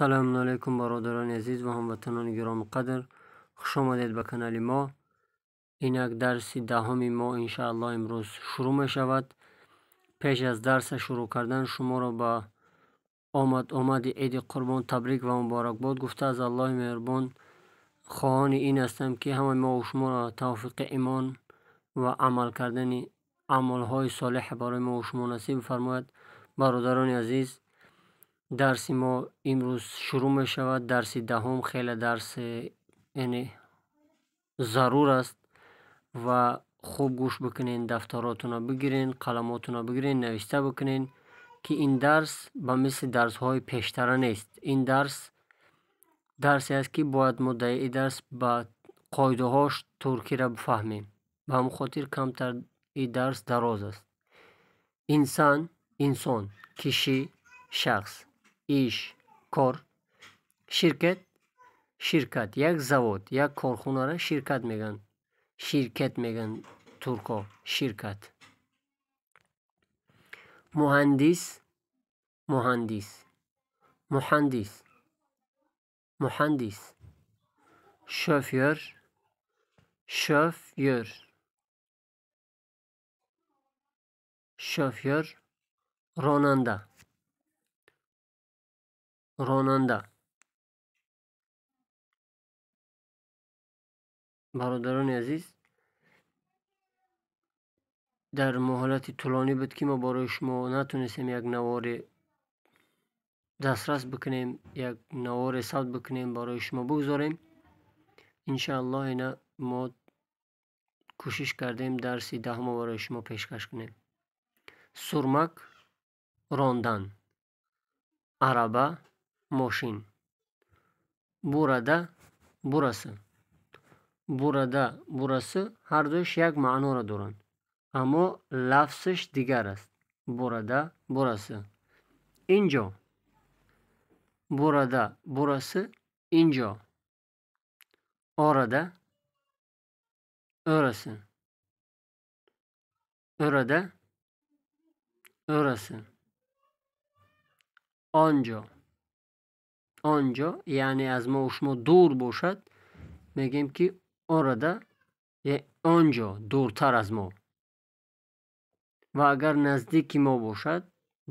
Салому алайкум бародарони азиз ва ҳамватанони гиромиқадр. Хуш омадед ба канали мо. Инак дарси даҳуми мо иншааллоҳ имрӯз шурӯъ мешавад. Пеш аз дарса шурӯъ кардан шуморо ба омад-омади Иди Қурбон табрик ва муборакбод гуфта, аз Аллоҳи меҳрубон хоҳони ин ҳастам, ки ҳамаи мо шуморо тавфиқи имон ва амал кардани аъмолҳои солеҳ барои мо шумо насиб фармояд. Бародарони азиз, дарси мо имрӯз шурӯъ мешавад. Дарси даҳум хеле дарси яъне зарур аст ва хуб гӯш бикунед, дафтаротонро бигирен, қаламотонро бигирен, навишта бикунед, ки ин дарс ба мисли дарсҳои пештара нест. Ин дарс дарсе аст, ки бояд мо дар ин дарс ба қоидаҳош туркиро бифаҳмем. Ба ҳамин хотир камтар ин дарс дароз аст. Инсан, инсон, киши, шахс, иш, кор, ширкат, ширкат, як завод, як корхонаро ширкат мегӯянд. Şirket мегӯянд туркҳо, ширкат. Муҳандис, муҳандис, муҳандис, муҳандис. Şoför, şoför, şoför, ронанда, ронанда. Бародарони азиз, дар муҳлати тӯлонӣ буд, ки мо барои шумо натонистем як наворе дастрас бикунем, як наворе сабт бикунем, барои шумо бигзорем. Иншааллоҳ ина мо кӯшиш кардем дарси даҳумо барои шумо пешкаш кунем. Сурмак, рондан, араба, мошин, burada, burası. Burada, burası ҳардуяш як маъноро доранд, аммо лафзаш дигар аст. Burada, burası. Инҷо. Burada, burası, инҷо. Orada, orası. Orada, orası. Онҷо. Онҷо, яъне аз мо шумо дур бошад, мегӯем, ки orada, онҷо, дуртар аз мо. Ва агар наздики мо бошад,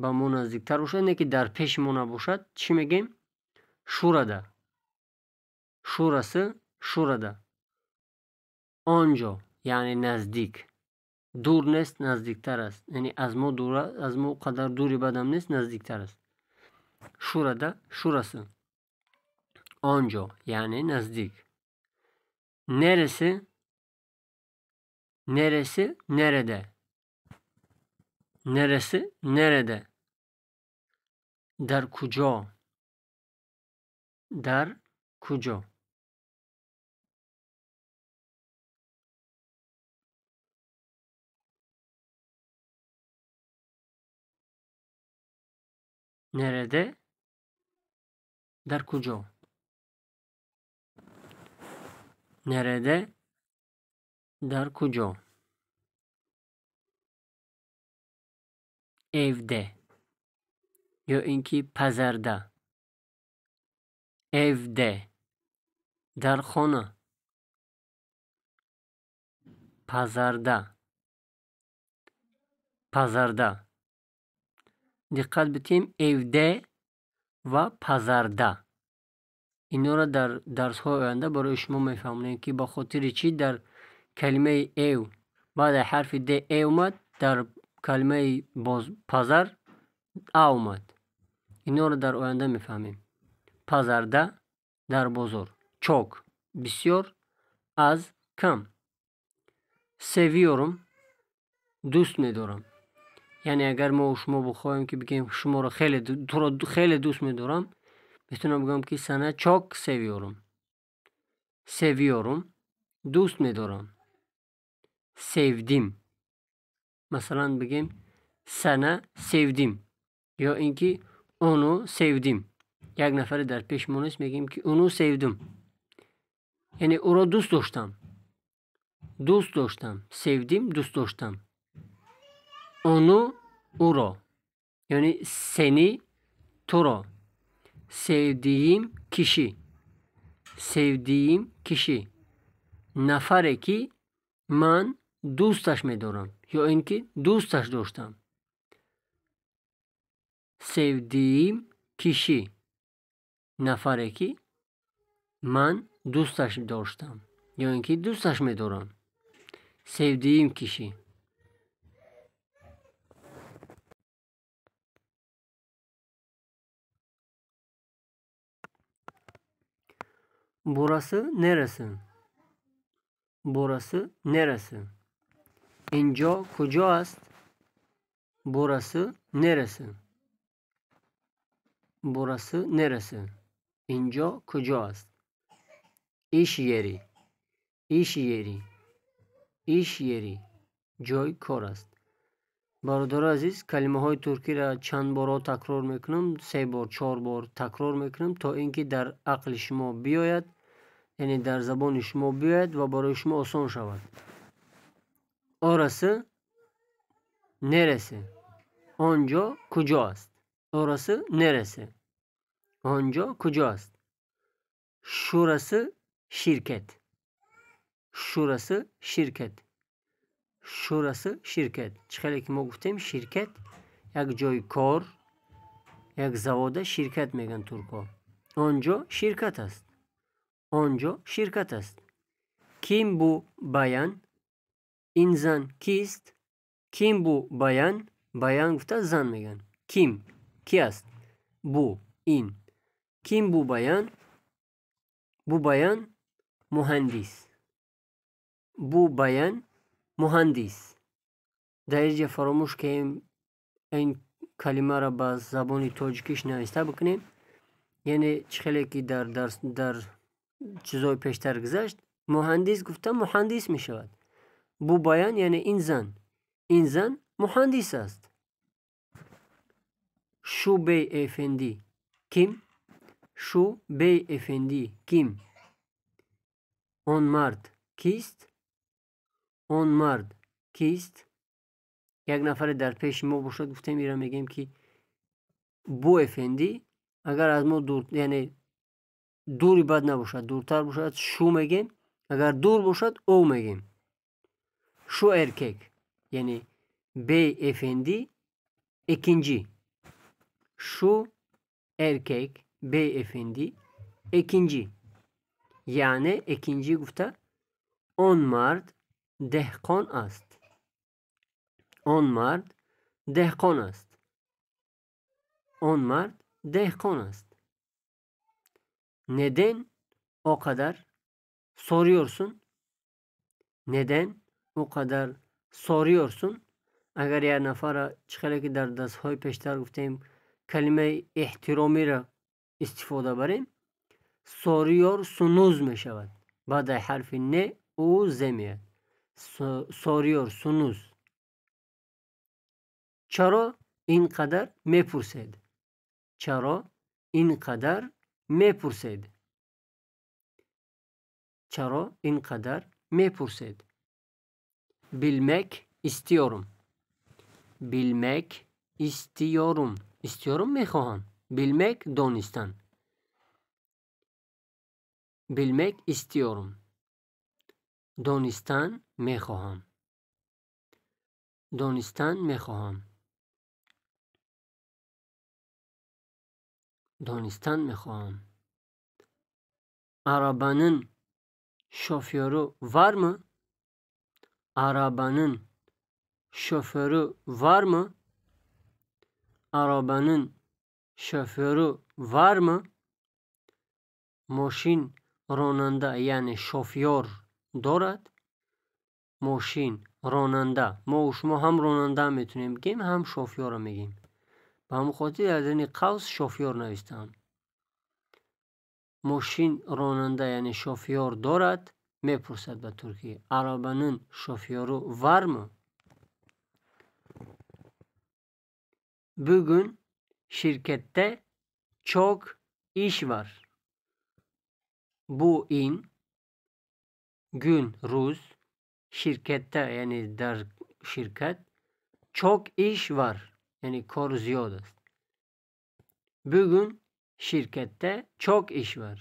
ба мо наздиктар бошад, не ки дар пеши мо набошад, чӣ мегӯем? Şurada. Şurası, şurada. Онҷо, яъне наздик. Дур нест, наздиктар аст. Яъне аз мо дур, аз мо қадар дури бадам нест, наздиктар аст. Şurada, şurası. Онҷо, яъне наздик. Neresi? Neresi? Nerede? Neresi? Nerede? Дар куҷо? Дар куҷо? Nerede? Дар куҷо? Nerede? Дар куҷо? Evde ё ин ки pazarda. Evde, дар хона. Pazarda, pazarda. Диққат бидиҳем, evde ва pazarda. Инҳоро дар дарсҳои оянда барои шумо мефаҳмонем, ки ба хотири чӣ дар калимаи ev баъди ҳарфи д э омад, дар калимаи боз pazar а омад. Инҳоро дар оянда мефаҳмем. Pazarda, дар бозор. Çok, бисёр, аз, кам. Seviyorum, дӯст медорам. Яъне агар мо шумо бихоҳем, ки бигӯем шуморо хеле, туро хеле дӯст медорам, метавонам бигӯям, ки seni çok seviyorum. Seviyorum, дӯст медорам. Sevdim. Масалан бигем seni sevdim ё ин ки onu sevdim. Як нафаре дар пеши мо нест, мегӯем, ки onu sevdim. Яъне ӯро дӯст доштам. Дӯст доштам. Sevdim, дӯст доштам. Onu, ӯро. Яъне seni, туро. Sevdiğim kişi. Sevdiğim kişi. Нафаре ки ман дӯсташ медорам ё ин ки дӯсташ доштам. Sevdiğim kişi. Нафаре ки ман дӯсташ доштам ё ин ки дӯсташ медорам. Sevdiğim kişi. Burası neresi? Burası neresi? İnjo куҷо аст? Burası neresi? Burası neresi? Инҷо куҷо аст? Iş yeri. Iş yeri. Iş yeri. Ҷойи кор аст. Бародарои азиз, калимаҳои туркиро чанд борҳо такрор мекунам, 3 бор, 4 бор такрор мекунам, то ин ки дар ақли шумо биёяд, яъне дар забони шумо биёяд ва барои шумо осон шавад. Orası neresi? Он ҷо куҷо аст? Orası neresi? Он ҷо куҷо аст? Şurası şirket. Şurası şirket. Şurası şirket. Чӣ хеле ки мо гуфтем, ширкат як ҷойи кор, як завода ширкат мегӯянд туркҳо. Он ҷо ширкат аст. Он ҷо ширкат аст. Ким bu bayan? Ин зан кист? Ким bu bayan? Bayan гуфта зан мегӯянд. Ким ки аст? Bu ин. Ким bu bayan? Bu bayan муҳандис. Bu bayan муҳандис. Дар инҷа фаромӯш кардем ин калимаро ба забони тоҷикиш нависта бикунем. Яъне чӣ хеле ки дар дарс дар чизҳои пештар гузашт, муҳандис гуфта муҳандис мешавад. Bu bayan яъне ин зан. Ин зан муҳандис аст. Şu beyefendi kim? Şu beyefendi kim? Он мард кист? Он мард кист? Як нафаре дар пеши мо бошад, гуфтем ира мегӯем ки bu efendi, агар аз мо дур, яъне дури бад набошад, дуртар бошад, şu мегӯем, агар дур бошад, о мегӯем. Şu erkek, яъне beyefendi ikinci. Şu erkek beyefendi ikinci. Яъне ikinci гуфта он мард деҳқон аст. Он мард деҳқон аст. Он мард деҳқон аст. Neden o kadar soruyorsun? Neden o kadar soruyorsun? Агар як нафарро чӣ хеле ки дар дарсҳои пештар гуфтем, калимаи эҳтиромиро истифода барем, soruyorsunuz мешавад. Баъд аз ҳарфи н у з меяд. Soruyorsunuz. Чаро ин қадар мепурсед? Чаро ин қадар мепурсед? Чаро ин қадар мепурсед? Bilmek istiyorum. Bilmek istiyorum. İstiyorum мехоҳам. Bilmek донистан. Bilmek istiyorum. Донистан мехоҳам. Донистан мехоҳам. Донистан мехоҳам. Arabanın şoförü var mı? Arabanın şoförü var mı? Arabanın şoförü var mı? Мошин ронанда, яъне шофёр дорад? Мошин ронанда. Мо шумо ҳам ронанда метавонем бигем, ҳам шофёрро мегӯем. Ба ҳамон хотир дар даруни қавс шофёр навиштаам. Мошин ронанда, яъне шофёр дорад? Мепурсад ба туркӣ. Arabanın şoförü var mı? Bugün şirkette çok iş var. Bu in gün rӯз şirkette, яъне дар ширкат çok iş var, яъне кор зиёд аст. Bugün Şirkette çok iş var.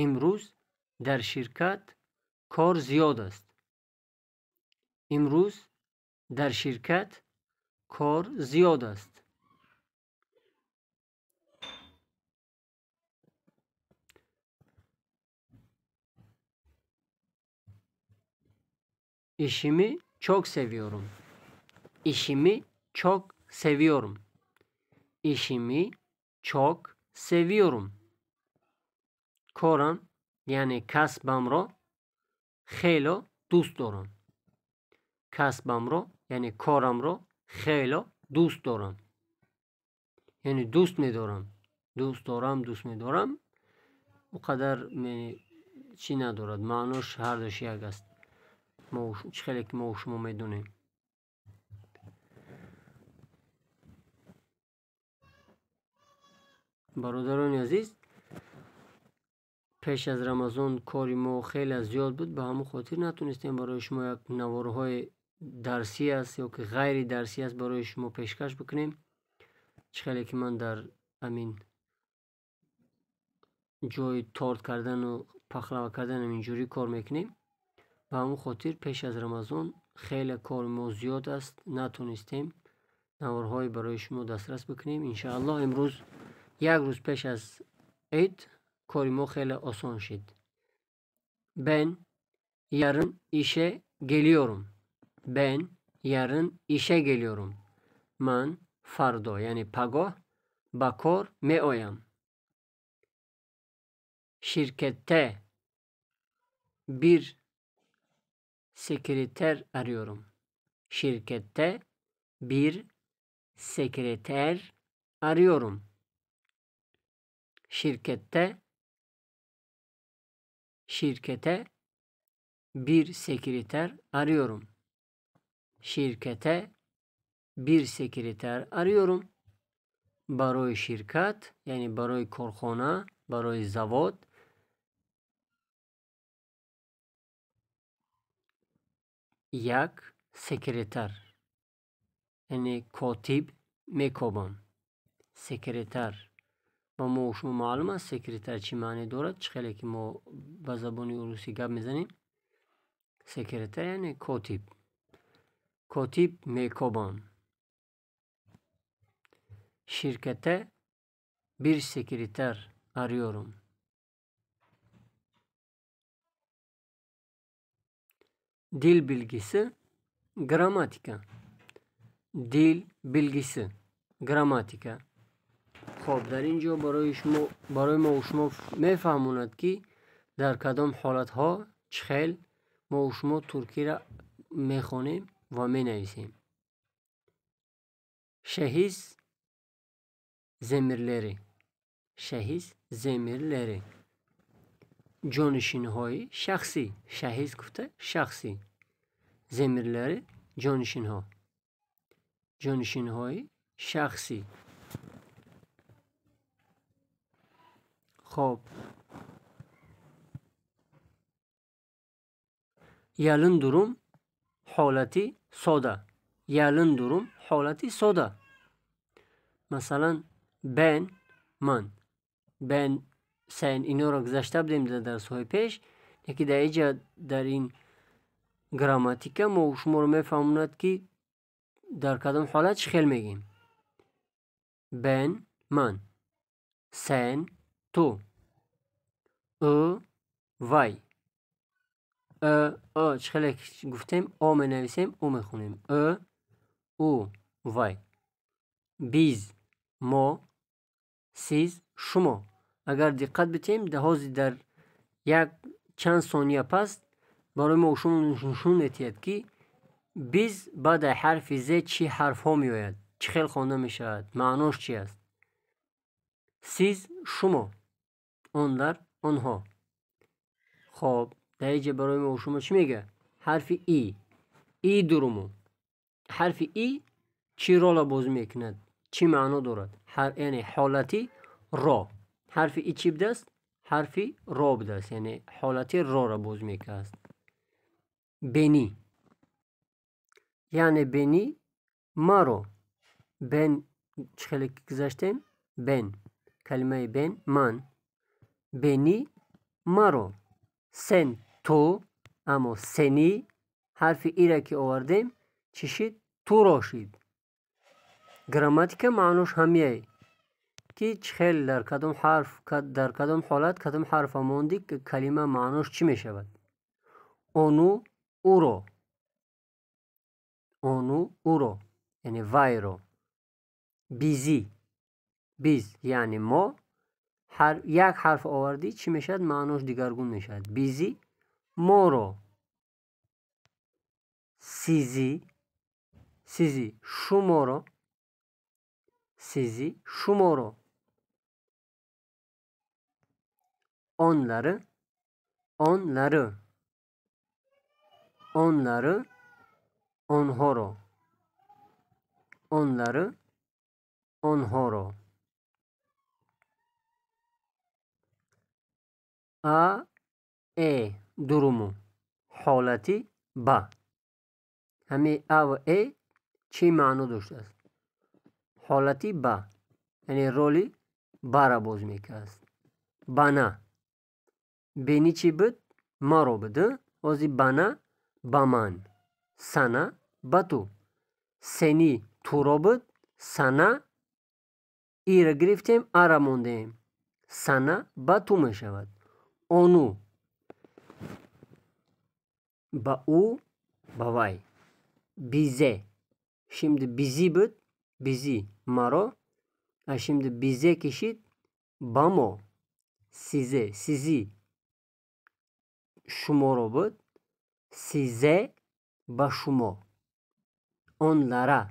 Имрӯз дар ширкат кор зиёд аст. Имрӯз дар ширкат кор зиёд аст. İşimi çok seviyorum. İşimi çok seviyorum. İşimi çok seviyorum. Корам, яъне касбамро хело дӯст дорам. Касбамро, яъне корамро хело дӯст дорам. Яъне дӯст медорам. Дӯст дорам, дӯст медорам. О қадар чӣ надорад. Маънош ҳардуш як аст. Чӣ хеле ки мо шумо медонем. Бародарони азиз, пеш аз Рамазон кори мо хеле зиёд буд, ба ҳамон хотир натонистем барои шумо як наворҳои дарсӣ аст ё ки ғайри дарсӣ аст барои шумо пешкаш бикунем. Чӣ хеле ки ман дар ҳамин ҷои торт кардану пахлава кардан ҳаминҷурӣ кор мекунем. Ба ҳамон хотир пеш аз Рамазон хеле кори мо зиёд аст, натонистем наворҳои барои шумо дастрас бикунем. Иншааллоҳ имрӯз як рӯз пеш аз ид кори мо хеле осон шид. Ben yarın işe geliyorum. Ben yarın işe geliyorum. Ман фардо, яъне пагоҳ ба кор меоям. Şirkette bir sekreter arıyorum. Şirkette bir sekreter arıyorum. Şirkette şirkete bir sekreter arıyorum. Şirkete bir sekreter arıyorum. Барои ширкат, яъне барои корхона, барои завод як секретар, яъне котиб мекобам. Секретар ба мо шумо маълум аст секретар чӣ маъне дорад, чӣ хеле ки мо ба забони урусӣ гап мезанем. Секретар яъне котиб. Котиб мекобам. Şirkete bir sekreter arıyorum. Dil bilgisi, grammatika. Dil bilgisi, grammatika. Хоб, дар ин ҷо барои шумо, барои мо шумо мефаҳмонад, ки дар кадом ҳолатҳо чӣ хел мо шумо туркиро мехонем ва менависем. Şahıs zamirleri. Şahıs zamirleri. Ҷонишинҳои шахсӣ. Şahıs гуфта шахсӣ. Zamirleri ҷонишинҳо. Ҷонишинҳои шахсӣ. Хоб. Yalın durum ҳолати сода. Yalın durum ҳолати сода. Масалан, ben, ман. Ben, sen инҳоро гузашта будем дар дарсҳои пеш, лекин дар инҷа дар ин грамматика мо шуморо мефаҳмонад, ки дар кадом ҳолат чӣ хел мегӯем. Ben, ман. Sen, ту. Ӯ, вай. Ӯ, ӯ чӣ хеле гуфтем, о менависем, ӯ мехонем. Ӯ, ӯ, вай. Biz, мо, siz, шумо. Агар диққат бидиҳем, ҳозир дар як чанд сония пас барои мо шумо нишон медиҳад, ки biz баъд аз ҳарфи з чӣ ҳарфҳо меояд, чӣ хел хонда мешавад, маънош чи аст. Siz, шумо, onlar, онҳо. Хоб, дар инҷа барои мо шумо чӣ мегӯяд? Ҳарфи и. И durumu. Ҳарфи и чӣ рола бозӣ мекунад? Чӣ маъно дорад? Яъне ҳолати ро. Ҳарфи и чӣ будааст? Ҳарфи ро будааст, яъне ҳолати роро бозӣ мекард. Beni. Яъне beni маро. Ben чӣ хеле гузаштем? Ben. Калимаи ben ман. Beni маро. Sen ту, аммо seni ҳарфи ира ки овардем чӣ шид? Туро шид. Грамматика маънош ҳамияй ки чӣ хел дар кадом ҳарф, дар кадом ҳолат кадом ҳарфа монди, калима маънош чӣ мешавад. Onu уро. Onu уро, яъне вайро. Bizi biz, яъне мо. Як ҳарф овардӣ чӣ мешавад? Маънош дигаргун мешавад. Bizi моро. Sizi sizi шуморо. Sizi шуморо. Onları onları onları онҳоро. Onları онҳоро. А э durumu ҳолати ба. Ҳамин а ва э чӣ маъно доштааст? Ҳолати ба, яъне роли бара боз мекард. Bana. Beni чӣ буд? Маро буд. Ҳозир bana ба ман. Sana ба ту. Seni туро буд. Sana ира гирифтем, ара мондем. Sana ба ту мешавад. Onu ба ӯ, ба вай. Bize. Şimdi bizi буд, bizi маро. А şimdi bize ки шид ба мо. Size, sizi шуморо буд. Size ба шумо. Onlara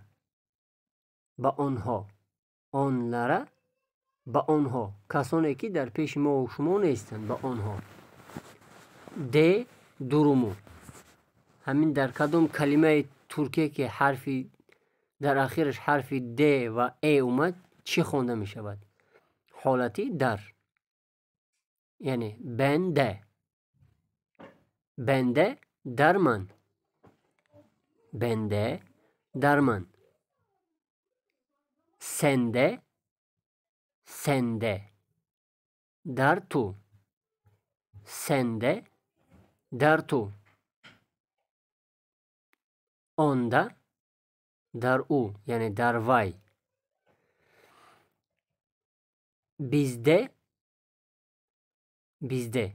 ба онҳо. Onlara ба онҳо. Касоне ки дар пеши мо шумо нестанд, ба онҳо. Д durumu. Ҳамин дар кадом калимаи туркие ки ҳарфи дар ахираш ҳарфи д ва э омад, чӣ хонда мешавад? Ҳолати дар. Яъне bende. Bende дар ман. Bende дар ман. Sende sende дар ту. Sende дар ту. Onda дар ӯ, яъне дар вай. Bizde bizde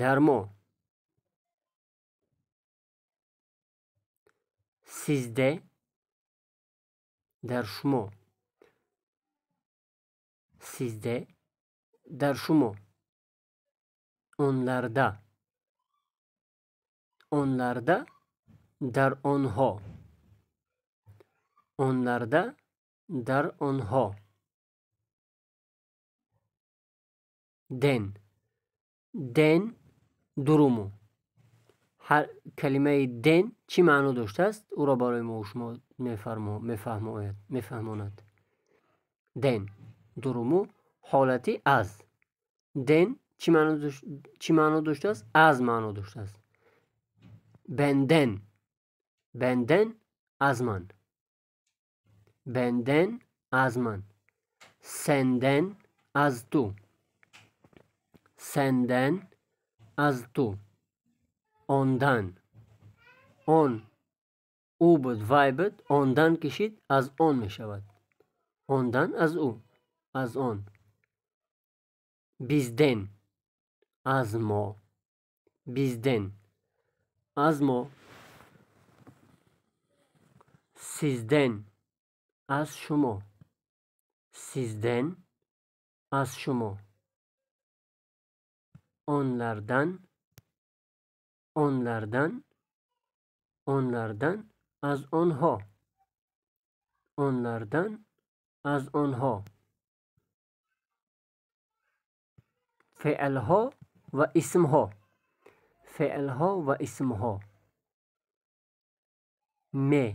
дар мо. Sizde дар шумо. Sizde дар шумо. Onlarda onlarda дар онҳо. Onlarda дар онҳо. Den den durumu. Калимаи den чӣ маъно доштааст? Ӯро барои мо шумо мефаҳмонад. Den durumu ҳолати аз. Den чӣ маъно доштааст? Аз маъно доштааст. Benden benden аз ман. Benden аз ман. Senden аз ту. Senden аз ту. Ondan. Он ӯ буд, вай буд. Ondan кишид, аз он мешавад. Ondan аз ӯ, аз он. Bizden аз мо. Bizden аз мо. Sizden аз шумо. Sizden аз шумо. Onlardan onlardan onlardan аз онҳо. Onlardan аз онҳо. Феълҳо ва исмҳо. Феълҳо ва исмҳо. Ме.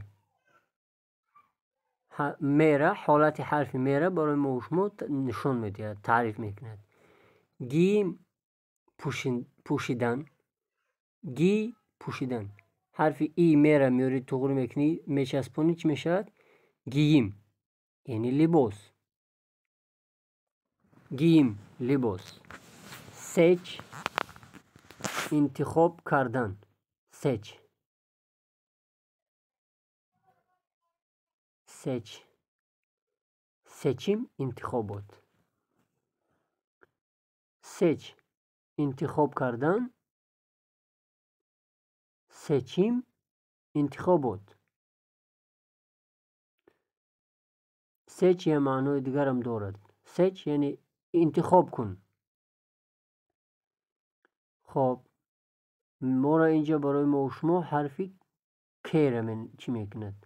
Мера ҳолати ҳарфи мера барои мо шумо нишон медиҳад, таъриф мекунад. Giyim пӯшидан. Ги пӯшидан. Ҳарфи и мера меёри туғри мекунӣ, мечаспонӣ, чӣ мешавад? Giyim, яъне либос. Гиим либос. Сеч интихоб кардан. Сеч. Сеч. Сечим интихобот. Сеч интихоб кардан. Сечим интихобот. Сеч я маънои дигарам дорад. Сеч яъне интихоб кун. Хоб, моро инҷа барои мо шумо ҳарфи К-ра чӣ мекунад?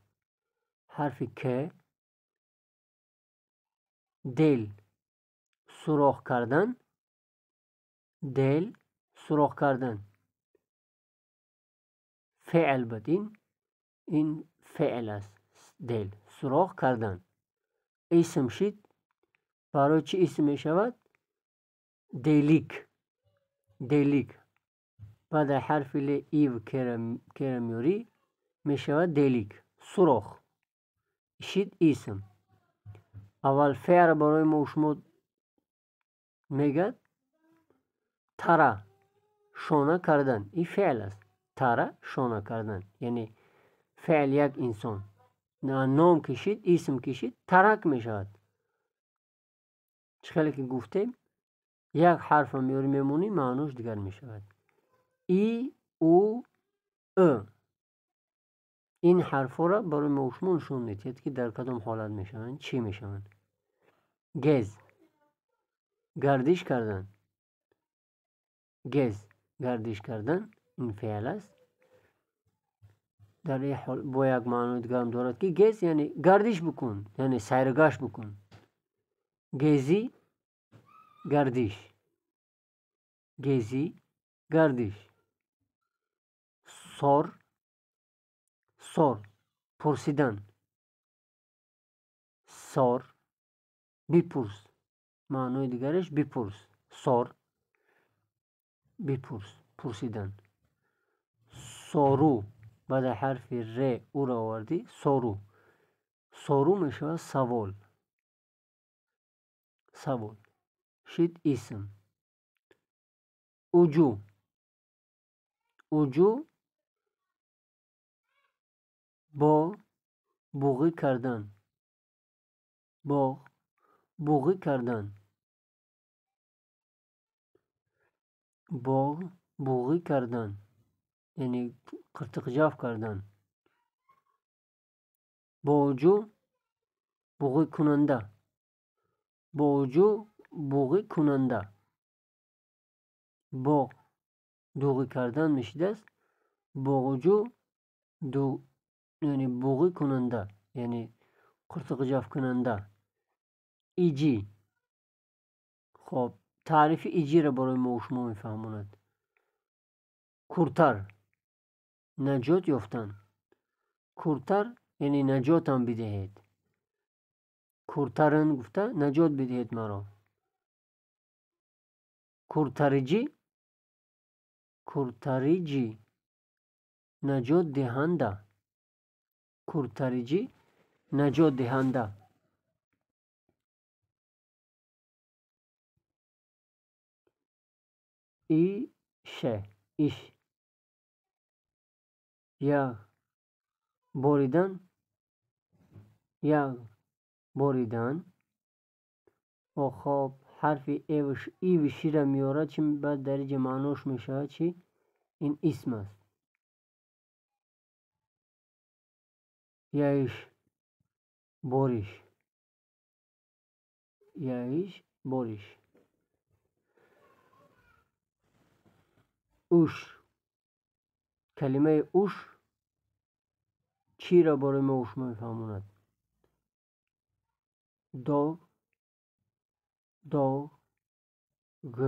Ҳарфи К дел сурох кардан, дел сурох кардан. Феъл буд ин феъл аст. Дел сурох кардан. Исм шид. Барои чӣ исм мешавад? Делик. Делик. Баъд ҳарфи л ив кера меёрӣ мешавад делик. Сурох. Шид исм. Аввал феъл барои мо шумо мегӯяд тара шона кардан. Ин феъл аст. Тара шона кардан. Яъне феъл як инсон. Ном кишид, исм кишид, тарак мешавад. Чӣ хеле ки гуфтем, як ҳарфа меёрӣ мемонӣ, маънош дигар мешавад. И, у, ы. Ин ҳарфҳоро барои мо шумо нишон медиҳад, ки дар кадом ҳолат мешаванд, чӣ мешаванд. Гез. Гардиш кардан. Гез. Гардиш кардан ин феъл аст. Дар ин ҳол бо як маънои дигарам дорад, ки гез яъне гардиш бикун, яъне сайргашт бикун. Гезӣ гардиш. Гезӣ гардиш. Сор сор пурсидан. Сор бипурс. Маънои дигараш бипурс. Сор бипурс, пурсидан. Сору баъд ҳарфи р уро овардӣ, сору. Сору мешавад савол. Савол. Шид исм. Уҷу. Уҷу бо буғӣ кардан. Бо буғӣ кардан. Бо буғӣ кардан. Яъне қиртиқҷаф кардан. Боҷу буғӣ кунанда. Боҷу буғӣ кунанда. Боғ дуғӣ кардан мешидааст. Боғҷу яъне буғӣ кунанда, яъне қиртиқҷаф кунанда. Иҷӣ. Хоб, таърифи иҷиро барои мо шумо мефаҳмонад. Куртар наҷот ёфтан. Куртар яъне наҷотам бидиҳед. Куртарин гуфта наҷот бидиҳед маро. Куртариҷӣ. Куртариҷӣ наҷот диҳанда. Куртариҷӣ наҷот диҳанда. Ише иш. Яғ боридан. Яғ боридан. Хоб, ҳарфи ив шира меорад, чи баъд дар инҷа маънош мешавад, чи ин исм аст. Яиш бориш. Яиш бориш. Уш. Калимаи уш чиро барои мо шумо мефаҳмонад? Дог, дог, г,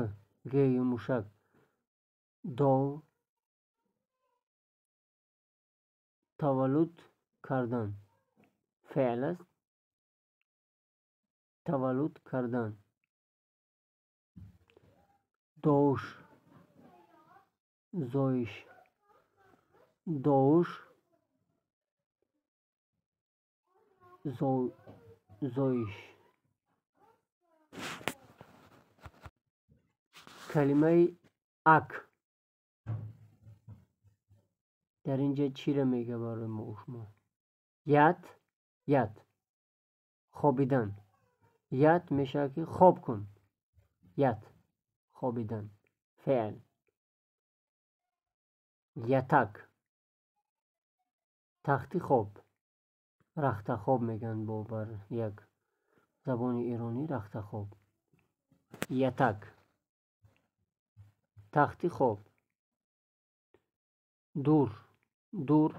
геи мушак. Дог таваллуд кардан. Феъл аст. Таваллуд кардан. Доуш зоиш. Доуш зоиш. Калимаи ак дар инҷа чиро мега барои мо шумо? Ят, ят хобидан. Ят мешавад ки хоб кун. Ят хобидан, феъл. Ятак тахти хоб, рахтахоб мегӯянд бо бар як забони эронӣ рахтахоб. Ятак тахти хоб. Дур, дур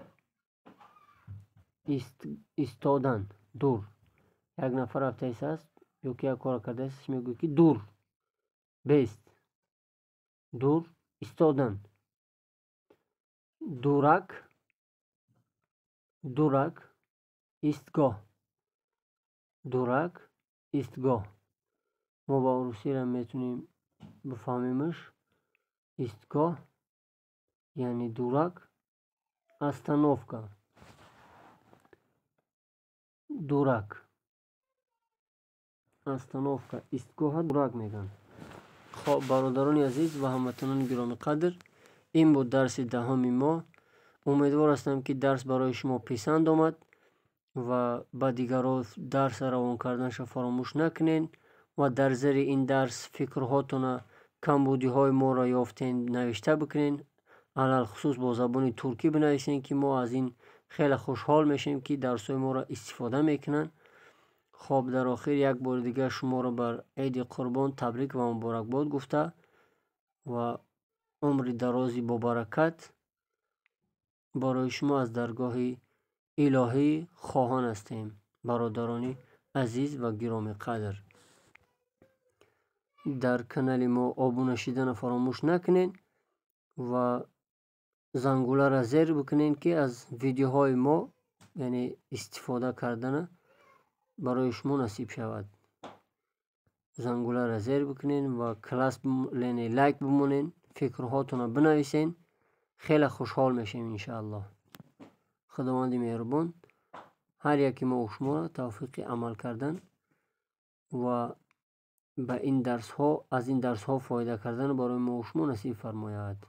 истодан. Дур як нафар рафтааст ё ки як кора кардааст, мегӯяд ки дур бест. Дур истодан. Дурак, дурак истгоҳ. Дурак истгоҳ. Мо ба русиро метавонем бифаҳмемаш. Истгоҳ яъне дурак, остановка. Дурак остановка, истгоҳа дурак мегӯянд. Хоб, бародарони азиз ва ҳамватанони гиромиқадр, ин буд дарси 10-уми мо. Умедвор ҳастам, ки дарс барои шумо писанд омад ва ба дигарон дарсро равон карданашро фаромӯш накунед ва дар зери ин дарс фикрҳотона, камбудиҳои моро ёфтен, навишта бикунед. Алалхусус бо забони туркӣ бинависед, ки мо аз ин хеле хушҳол мешавем, ки дарсҳои моро истифода мекунанд. Хоб, дар охир як бори дигар шуморо бар Иди Қурбон табрик ва муборакбод гуфта ва умри дарози бобаракат барои шумо аз даргоҳи илоҳӣ хоҳон ҳастем. Бародарони азиз ва гиромиқадр, дар канали мо обуна шиданро фаромӯш накунед ва зангуларо зер бикунед, ки аз видеоҳои мо, яъне истифода кардана барои шумо насиб шавад. Зангуларо зер бикунед ва класс, яъне лайк бимонед, фикрҳотонро бинависед. Хеле хушҳол мешавем, иншааллоҳ. Худованди меҳрубон ҳар яке мо шуморо тавфиқи амал кардан ва ба ин дарсҳо, аз ин дарсҳо фоида кардан барои мо шумо насиб фармояд.